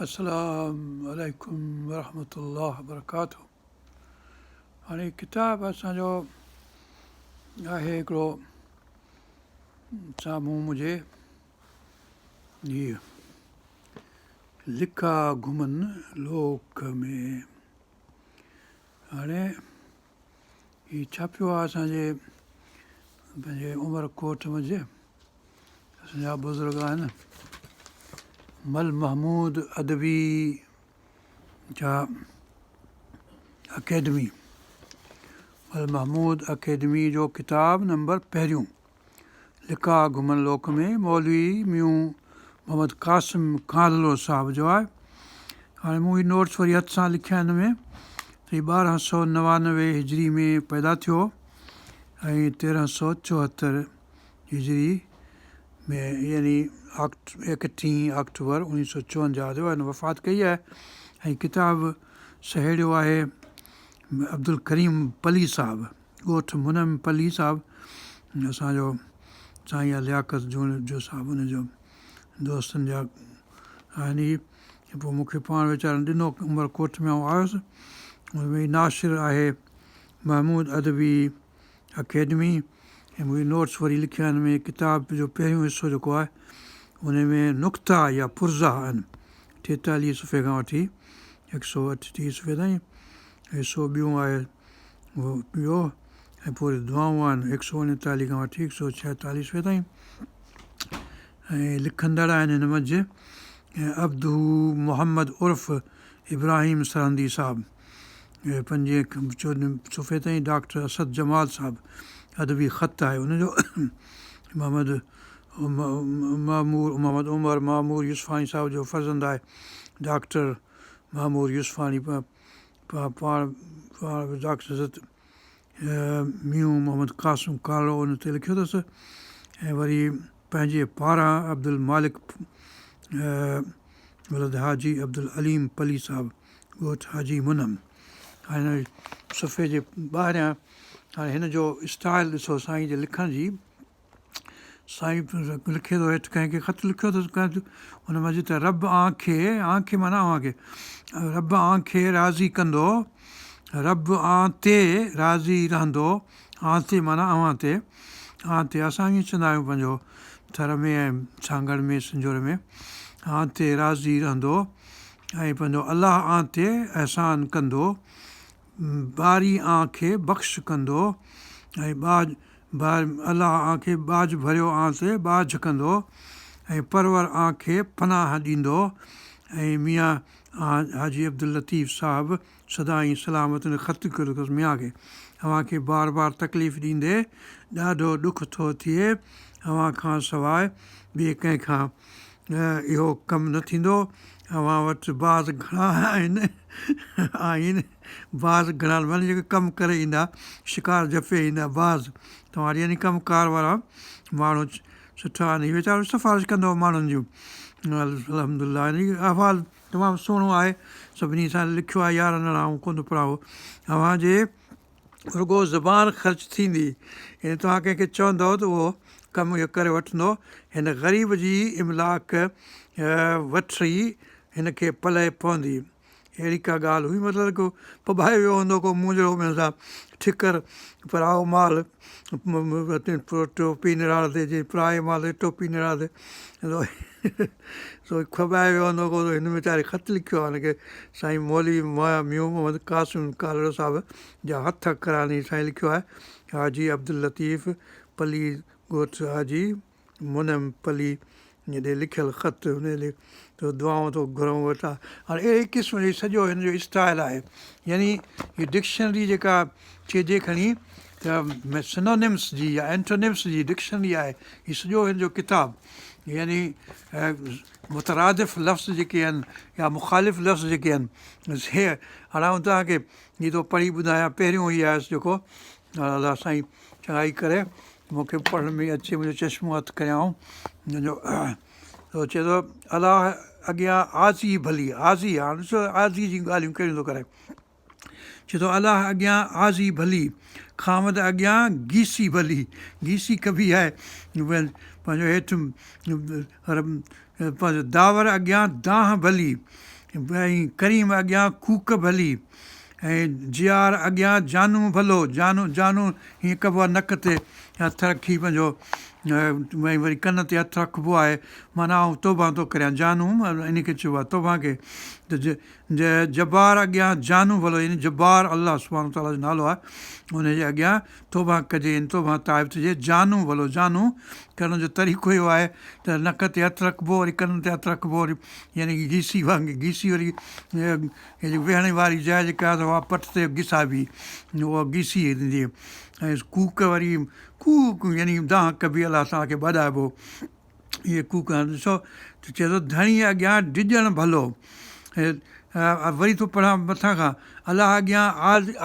السلام عليڪم ورحمة الله وبرڪاته هاڻي ڪتاب اسان جو آهي هڪڙو سامهون منهنجي هي لکا گهمن لوڪ ۾ هاڻي هي ڇاپيو آهي اسان جي پنهنجي عمر ڪوٽ منجهه اسان جا بزرگ آهن مل محمود ادبي جا اڪيڊمي مل محمود اڪيڊمي جو ڪتاب نمبر پهريون لقاء گهمن لوڪ ۾ مولوي ميون محمد قاسم ڪانڌلو صاحب جو آهي. هاڻي مون هي نوٽس وري هٿ سان لکيا آهن هن ۾ ته هي 1299 هجري ۾ پيدا ٿيو ۽ 1374 هجري ۾ يعني ايڪٽيهين آڪٽوبر 1954 تي هن وفات ڪئي آهي ۽ ڪتاب سهيڙيو آهي عبدالڪريم پلي صاحب. ڳوٺ منعم پلي صاحب اسان جو سائين لياقت جوڻيجو صاحب ان جو دوستن جا آهن هي پوء مون کي پاڻ ويچارن ڏنو عمر ڪوٽ ۾ آئون آيس ان ۾ ناشر آهي محمود ادبي اڪيڊمي ۽ مون نوٽس وري لکيا آهن ۾ ڪتاب جو پهريون حصو جيڪو آهي ان ۾ نقطا يا پرزا آهن 43 صفحي کان وٺي 138 صفحي تائين حصو ٻيون آهي ٻيو ۽ پوء وري دعائون آهن هڪ سؤ اڻيتاليهه کان وٺي هڪ سؤ ڇائيتاليهه صفحي تائين ۽ لکندڙ آهن هن منجهه عبده محمد عرف ابراهيم سرهندي صاحب پنجين چوڏهين صفحي تائين ڊاڪٽر اسد جمال صاحب ادبي خط آهي ان جو محمد معمور محمد عمر معمور يوسفاڻي صاحب جو فرزند آهي ڊاڪٽر معمور يوسفاڻي پاڻ ڊاڪٽر حضرت ميون محمد قاسم ڪالو ان تي لکيو اٿس ۽ وري پنهنجي پاران عبدالمالڪ ولد حاجي عبدالعليم پلي صاحب ڳوٺ حاجي منعم هاڻي هن صفحي جي ٻاهريان هاڻي هن جو اسٽائل ڏسو سائين جي لکڻ جي سائين لکي ٿو هيٺ ڪنهن کي خط لکيو اٿس ڪنهن ان منجهه ته رب آن کي آن کي معنيٰ اوهان کي رب آن کي راضي ڪندو رب آن تي راضي رهندو آن تي معنيٰ اوهان تي آن تي اسان ائين چوندا آهيون پنهنجو ٿر ۾ ۽ سانگهڙ ۾ سنجهوري ۾ آن تي راضي رهندو ۽ پنهنجو الله آن تي احسان ڪندو باري آن کي بخش ڪندو ۽ ٻاجهه الله آن کي ٻاجهه ڀريو آن تي ٻاجهه ڪندو ۽ پرور آن کي پناهه ڏيندو ۽ ميان حاجي عبداللطيف صاحب سدائين سلامت ان خط لکيو اٿس ميان کي اوهان کي بار بار تڪليف ڏيندي ڏاڍو ڏک ٿو ٿئي اوهان کان سواء ٻئي ڪنهن کان اهو ڪم نه ٿيندو. اوهان وٽ باز گهڻا آهن آهن باز گهڻا معنيٰ جيڪي ڪم ڪري ايندا شڪار جهپي ايندا باز توهان وٽ يعني ڪم ڪار وارا ماڻهو سٺا آهن هي ويچارو سفارش ڪندو هو ماڻهن جون الحمدلله هن جو احوال تمام سهڻو آهي سڀني سان لکيو آهي يارن آئون ڪونه ٿو پڙهان اوهان جي رڳو زبان خرچ ٿيندي يعني توهان ڪنهن کي چوندؤ ته اهو ڪم اهو ڪري وٺندو. هن غريب جي املاڪ وٺي هن کي پلئه پوندي. اهڙي ڪا ڳالهه هئي مطلب ڪو ڦٻائي ويو هوندو ڪو مون جهڙو ٻين سان ٺڪر پرائو مال ٽوپي نراڙ تي جي پرائي مال تي ٽوپي نراڙ تي سو ڦٻائي ويو هوندو ڪو هن ويچاري خط لکيو آهي هن کي سائين مولوي ميون محمد قاسم ڪالڙو صاحب جا هٿ اکر آهن هي سائين لکيو آهي حاجي عبداللطيف پلي ڳوٺ حاجي منعم پلي ڏي لکيل خط هن لي ته دعائون ٿو گهرون ويٺا هاڻي اهڙي قسم جو سڄو هن جو اسٽائل آهي يعني هي ڊڪشنري جيڪا چئجي کڻي ته سنونمس جي يا اينٽونمس جي ڊڪشنري آهي هي سڄو هن جو ڪتاب يعني مترادف لفظ جيڪي آهن يا مخالف لفظ جيڪي آهن سي هاڻي آئون توهان کي هي ٿو پڙهي ٻڌايان پهريون هي آيس جيڪو الله سائين چڱائي ڪري مون کي پڙهڻ ۾ اچي منهنجو چشمو هٿ ڪريان آئون جو چئي ٿو الله اڳيان آزي ڀلي آزي هاڻي ڏسو آزي جون ڳالهيون ڪهڙيون ٿو ڪري چئي ٿو الله اڳيان آزي ڀلي، خاوند اڳيان گيسي ڀلي، گيسي ڪبي آهي پنهنجو هيٺ پنهنجو داور اڳيان دانهن ڀلي ۽ ڪريم اڳيان ڪوڪ ڀلي ۽ جيار اڳيان جانو ڀلو، جانو جانو هيئن ڪبو آهي نڪ تي هٿ رکي پنهنجو ۽ وري ڪن تي هٿ رکبو آهي معنيٰ آئون توبهه ٿو ڪريان جانو ان کي چئبو آهي توبهه کي ته جبار اڳيان جانو ڀلو يعني جبار الله سبحانه وتعاليٰ جو نالو آهي ان جي اڳيان توبهه ڪجي يعني توبهه تائب ٿجي جانو ڀلو جانو ڪرڻ جو طريقو اهو آهي ته نڪ تي هٿ رکبو وري ڪن تي هٿ رکبو وري يعني گيسي وانگي گيسي وري هي جيڪي ويهڻ واري جاء جيڪا آهي اها پٽ تي گسائبي اها گيسي ٿيندي ۽ ڪوڪ وري ڪوڪ يعني دانهن ڪبي الله تعاليٰ کي ٻاڏائبو اهي ڪوڪ هاڻي ڏسو ته چئي ٿو ڌڻي اڳيان ڊڄڻ ڀلو وري ٿو پڙهان مٿان کان الله اڳيان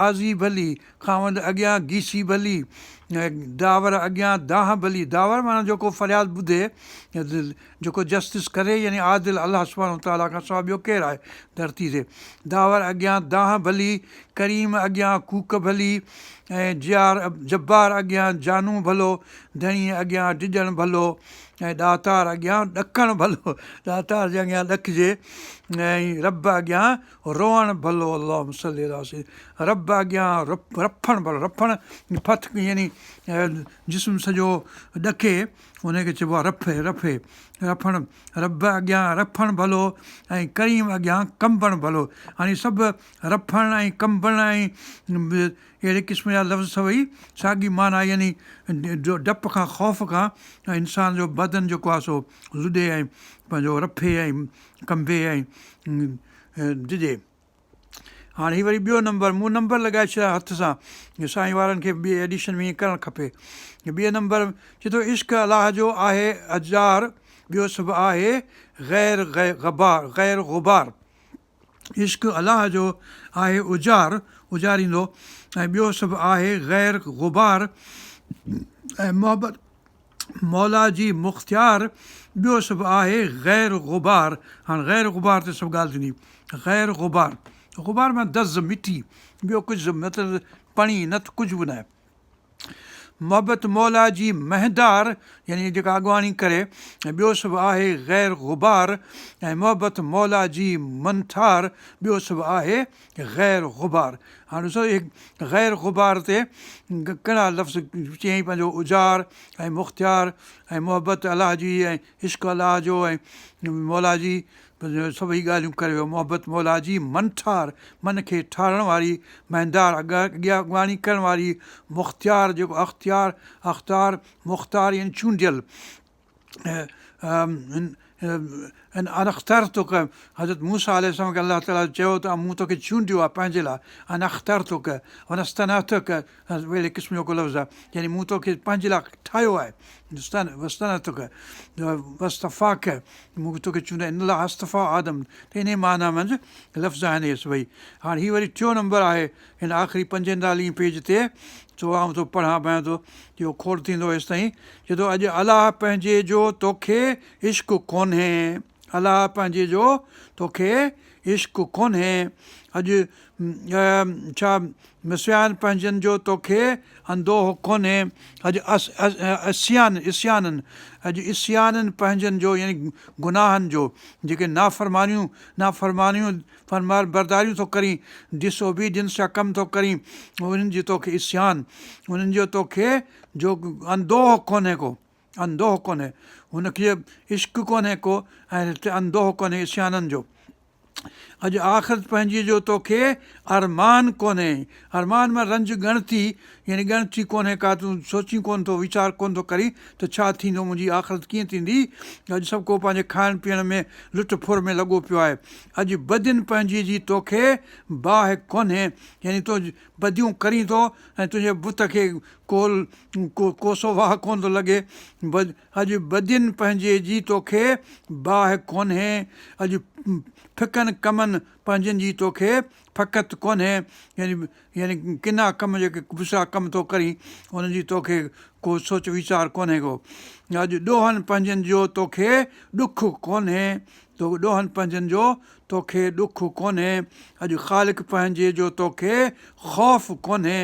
آزي ڀلي خاوند اڳيان گيسي ڀلي داور اڳيان دانهن ڀلي داور معنيٰ جيڪو فرياد ٻڌي جيڪو جسٽس ڪري يعني عادل الله سبحانه وتعاليٰ کان سواء ٻيو ڪير آهي ڌرتي تي؟ داور اڳيان دانهن ڀلي، ڪريم اڳيان ڪوڪ ڀلي ۽ جيار جبار اڳيان جانو ڀلو، ڌڻيء اڳيان ڊڄڻ ڀلو ۽ ڏاتار اڳيان ڏڪڻ ڀلو، ڏاتار جي اڳيان ڏڪجي ۽ رب اڳيان روئڻ ڀلو اللهم صلي علي سيدنا رب اڳيان رڦڻ ڀلو، رڦڻ ڦٿ يعني جسم سڄو ڏڪي. ان کي چئبو آهي رڦي، رڦي، رڦڻ، رب اڳيان رڦڻ ڀلو ۽ ڪريم اڳيان ڪنبڻ ڀلو. هاڻي سڀ رڦڻ ۽ ڪنبڻ ۽ اهڙي قسم جا لفظ سڀئي ساڳي معنيٰ يعني ڊپ کان خوف کان انسان جو بدن جيڪو آهي سو لڏي ۽ پنهنجو رڦي ۽ ڪنبي ۽ ڊڄي. هاڻ هي وري ٻيو نمبر مون نمبر لڳائي ڇڏيا هٿ سان سائين وارن کي ٻي ايڊيشن ۾ ائين ڪرڻ کپي ٻئي نمبر چي ٿو عشق الله جو آهي اجار ٻيو سڀ آهي غير غبار غير غبار عشق الله جو آهي اجار اجاريندو ۽ ٻيو سڀ آهي غير غبار ۽ محبت مولا جي مختيار ٻيو سڀ آهي غير غبار هاڻ غير غبار تي سڀ ڳالهه ٿيندي غير غبار غبار معنيٰ دز مٽي ٻيو ڪجهه مطلب پڻي نه ته ڪجهه به ناهي محبت مولا جي مهندار يعني جيڪا اڳواڻي ڪري ۽ ٻيو سڀ آهي غير غبار ۽ محبت مولا جي منٺار ٻيو سڀ آهي غير غبار هاڻ ڏسو هي غير غبار تي ڪهڙا لفظ چيائين پنهنجو اجار ۽ مختيار ۽ محبت الله جي ۽ عشق الله جو ۽ مولا جي سڀئي ڳالهيون ڪري ويو محبت مولا جي منٺار من کي ٺارڻ واري مهندار اڳيان اڳواڻي ڪرڻ واري مختيار جيڪو اختيار اختار مختار يعني چونڊيل انا اخترتک حضرت موسيٰ عليه السلام کي الله تعاليٰ چيو ته مون توکي چونڊيو آهي پنهنجي لاء انا اخترتک وانا اصطنعتک اهڙي قسم جو ڪو لفظ آهي يعني مون توکي پنهنجي لاء ٺاهيو آهي واصطنعتک واصطفاک مون توکي چونڊيو ان الله اصطفيٰ آدم ته انهي معنيٰ منجهه لفظ آهن اهي سڀئي هاڻي هي وري ٽيون نمبر آهي هن آخري پنجيتاليهين پيج تي سو آئون ٿو پڙهان پيان ٿو اهو کوڙ ٿيندو هيستائين چئي ٿو اڄ الله پنهنجي جو توکي عشق ڪونهي الله پنهنجي جو توکي عشق ڪونهي اڄ ڇا نسيان پنهنجن جو توکي اندوهه ڪونهي اڄ عصيان عصيانن اڄ عصيانن پنهنجن جو يعني گناهن جو جيڪي نافرمانيون نافرمانيون فرمانبرداريون ٿو ڪرين، ڊس اوبيڊينس جا ڪم ٿو ڪرين، انهن جي توکي عصيان، انهن جو توکي جو اندوهه ڪونهي ڪو، اندوهه ڪونهي، هن کي عشق ڪونهي ڪو ۽ هتي اندوهه ڪونهي عصيانن جو. اڄ آخرت پنهنجي جو توکي ارمان ڪونهي، ارمان مان رنج ڳڻتي، يعني ڳڻتي ڪونهي ڪا، تون سوچين ڪونه ٿو، ويچار ڪونه ٿو ڪرين ته ڇا ٿيندو، منهنجي آخرت ڪيئن ٿيندي؟ اڄ سڀ ڪو پنهنجي کائڻ پيئڻ ۾ لٽ ڦر ۾ لڳو پيو آهي. اڄ بدين پنهنجي جي توکي باهه ڪونهي، يعني تون بديون ڪرين ٿو ۽ تنهنجي بت کي ڪو ڪوسو واء ڪونه ٿو لڳي. اڄ بدين پنهنجي جي توکي باهه ڪونهي، اڄ ڦڪن ڪمن پنهنجن جي توکي فقط ڪونهي، يعني يعني ڪنا ڪم جيڪي بڇڙا ڪم ٿو ڪرين انهن جي توکي ڪو سوچ ويچار ڪونهي ڪو. اڄ ڏوهن پنهنجن جو توکي ڏک ڪونهي تو ڏوهن پنهنجن جو توکي ڏک ڪونهي اڄ خالق پنهنجي جو توکي خوف ڪونهي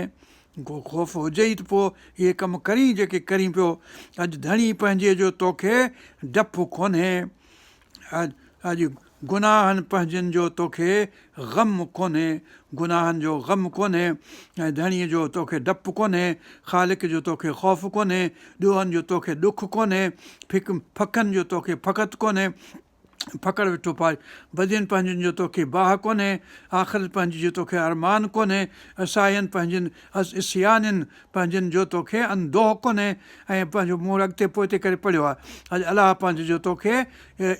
ڪو خوف هجئي ته پوء اهي ڪم ڪرين جيڪي ڪرين پيو اڄ ڌڻي پنهنجي جو توکي ڊپ ڪونهي. اڄ گناهن پنهنجن جو توکي غم ڪونهي، گناهن جو غم ڪونهي، ۽ ڌڻيء جو توکي ڊپ ڪونهي، خالق جو توکي خوف ڪونهي، ڏوهن جو توکي ڏک ڪونهي، ڦڪن جو توکي ڦڪت ڪونهي، ڦڪڙ ويٺو پائي، بدين پنهنجن جو توکي باهه ڪونهي، آخرت پنهنجي جو توکي ارمان ڪونهي، عصاين پنهنجن، عصيانين پنهنجن جو توکي اندوهه ڪونهي ۽ پنهنجو مون اڳتي پوئتي ڪري پڙهيو آهي اڄ الله پنهنجي جو توکي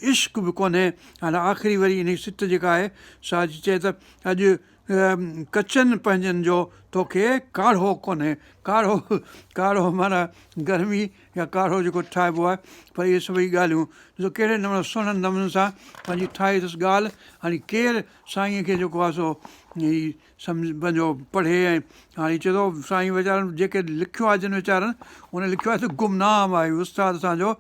عشق به ڪونهي هاڻي آخري وري انهي سٽ جيڪا آهي سا چئي ته اڄ ڪچن پنهنجن جو توکي ڪاڙهو ڪونهي ڪاڙهو ڪاڙهو معنيٰ گرمي يا ڪاڙهو جيڪو ٺاهبو آهي پر اهي سڀئي ڳالهيون ڏسو ڪهڙي نموني سهڻن نمونن سان پنهنجي ٺاهي اٿس ڳالهه هاڻي ڪير سائينء کي جيڪو آهي سو هي سمجهه پنهنجو پڙهي ۽ هاڻي چئي ٿو سائين ويچارن جيڪي لکيو آهي جن ويچارن ان لکيو آهي ته گمنام آهي استاد اسان جو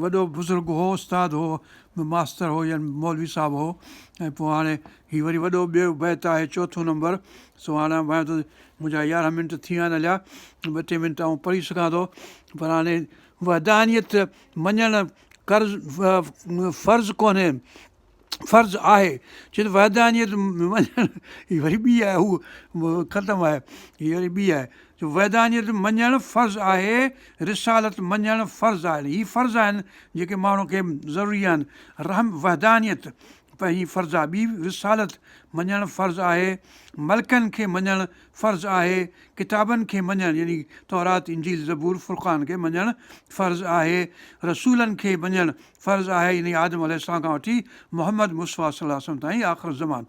وڏو بزرگ هو استاد هو ماستر هو يعني مولوي صاحب هو ۽ پوء هاڻي هي وري وڏو ٻيو بيت آهي چوٿون نمبر سو هاڻي ڀانيان ٿو منهنجا يارهن منٽ ٿي ويا آهن هليا ٻه ٽي منٽ آئون پڙهي سگهان ٿو پر هاڻي وحدانيت مڃڻ قرض فرض ڪونهي فرض آهي، چي ته وحدانيت مڃڻ هي وري ٻي آهي هو ختم آهي هي وري ٻي آهي جو وحدانيت مڃڻ فرض آهي رسالت مڃڻ فرض آهي هي فرض آهن جيڪي ماڻهو کي ضروري آهن رحم وحدانيت پهرين فرض آهي ٻي رسالت مڃڻ فرض آهي ملڪن کي مڃڻ فرض آهي ڪتابن کي مڃڻ يعني تورات انجيل زبور فرقان کي مڃڻ فرض آهي رسولن کي مڃڻ فرض آهي يعني آدم عليه السلام کان وٺي محمد مصطفيٰ صلي الله عليه وسلم تائين آخر الزمان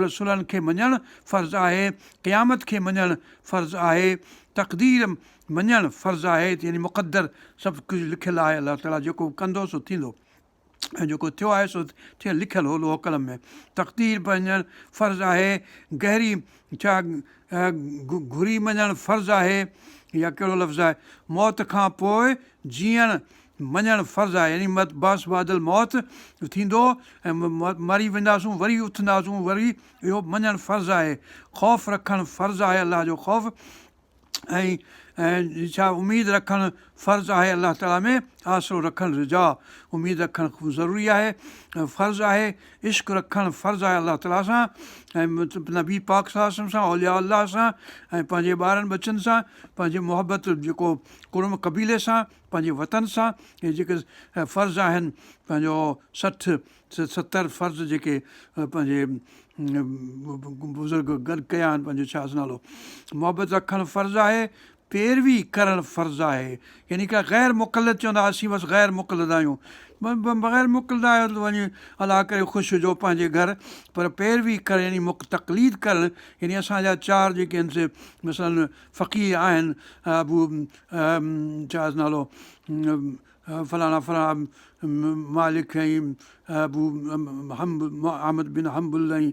رسولن کي مڃڻ فرض آهي قيامت کي مڃڻ فرض آهي تقدير مڃڻ فرض آهي يعني مقدر سڀ ڪجهه لکيل آهي الله تعاليٰ جيڪو ڪندو سو ٿيندو ۽ جيڪو ٿيو آهي سو ٿيل لکيل هو لوح قلم ۾ تقدير مڃڻ فرض آهي گهري ڇا گهري مڃڻ فرض آهي يا ڪهڙو لفظ آهي موت کان پوء جيئڻ مڃڻ فرض آهي يعني بعث بعد الموت ٿيندو ۽ مري وينداسون وري اٿنداسون وري اهو مڃڻ فرض آهي خوف رکڻ فرض آهي الله جو خوف ۽ ۽ ڇا اميد رکڻ فرض آهي الله تعالي ۾ آسرو رکڻ رجا اميد رکڻ ضروري آهي فرض آهي عشق رکڻ فرض آهي الله تعالي سان ۽ نبي پاڪ صلي الله عليه وسلم سان اولياء الله سان ۽ پنهنجي ٻارن ٻچن سان پنهنجي محبت جيڪو ڪڙم قبيلي سان پنهنجي وطن سان اهي جيڪي فرض آهن پنهنجو 60 70 فرض جيڪي پنهنجي بزرگ گڏ ڪيا آهن پنهنجو ڇا نالو محبت رکڻ فرض آهي پيروي ڪرڻ فرض آهي يعني ڪا غير مقلد چوندا اسين بس غير مقلد آهيون بغير مقلد آهيو ته وڃي الله ڪري خوش هجو پنهنجي گهر پر پيروي ڪرڻ يعني تقليد ڪرڻ يعني اسان جا چار جيڪي آهن سي مثلا فقيه آهن ابو ڇا نالو فلاڻا فلاڻا مالڪ ۽ ابو احمد بن حنبل ۽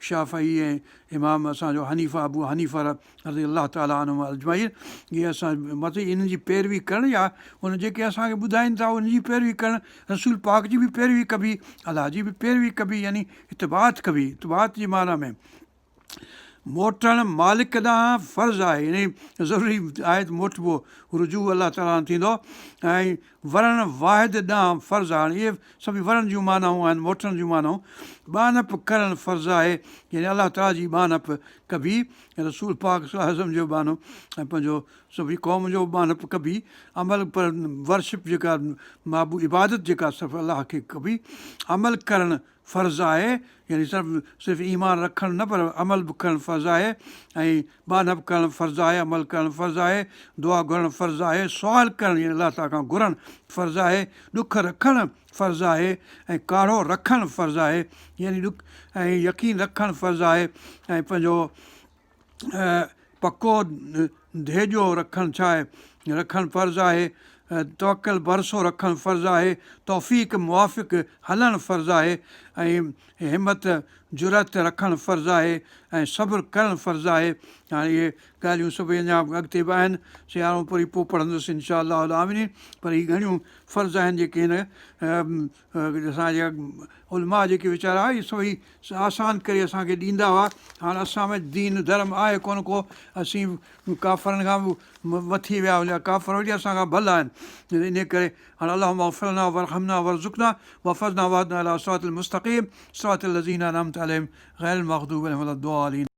شافعي ۽ امام اسان جو حنيفه ابو حنيفه رضي الله تعالٰي عنهم اجمعين اهي اسان مطلب انهن جي پيروي ڪرڻ يا ان جيڪي اسان کي ٻڌائين ٿا ان جي پيروي ڪرڻ رسول پاڪ جي به پيروي ڪبي الله جي به پيروي ڪبي يعني اتباعت ڪبي اتباعت جي معنيٰ ۾ موٽڻ مالڪ ڏانهن فرض آهي يعني ضروري آهي ته موٽبو رجوع الله تعاليٰ ڏانهن ٿيندو ۽ ورڻ واحد ڏانهن فرض آهي اهي سڀ ورڻ جون معنائون آهن موٽڻ جون معنائون ٻانهپ ڪرڻ فرض آهي يعني الله تعاليٰ جي ٻانهپ ڪبي رسول پاڪ صلي الله عليه وسلم جو ٻانهو ۽ پنهنجو سڀني قوم جو ٻانهپ ڪبي عمل پر ورشپ جيڪا معبود عبادت جيڪا صرف الله کي ڪبي عمل ڪرڻ فرض آهي يعني صرف صرف ايمان رکڻ نه پر عمل به ڪرڻ فرض آهي ۽ ٻانهپ ڪرڻ فرض آهي عمل ڪرڻ فرض آهي دعا گهرڻ فرض آهي سوال ڪرڻ يعني الله تعاليٰ کان گهرڻ فرض آهي ڏک رکڻ فرض آهي ۽ ڪاڙهو رکڻ فرض آهي يعني ڏک ۽ يقين رکڻ فرض آهي ۽ پنهنجو پڪو ڌيڄو رکڻ ڇا آهي؟ رکڻ فرض آهي. توڪل ڀرسو رکڻ فرض آهي. توفيق موافق هلڻ فرض آهي. ۽ همت جرئت رکڻ فرض آهي ۽ صبر ڪرڻ فرض آهي. هاڻي اهي ڳالهيون سڀئي اڃا اڳتي به آهن سي آئون وري پوء پڙهندس انشاء الله العالمين پر هي گهڻيون فرض آهن جيڪي هن اسان جا علماء جيڪي ويچارا اهي سڀئي آسان ڪري اسان کي ڏيندا هئا هاڻ اسان ۾ دين ڌرم آهي ڪونه ڪو اسين ڪافرن کان به مٿي ويا هليا ڪافر وري اسان کان ڀلا آهن انهي ڪري هاڻ اللهم اغفر لنا وارحمنا وارزقنا واحفظنا واهدنا الي صراط المستقيم صراط الذين انعمت عليهم غير المغضوب عليهم ولا الضالين.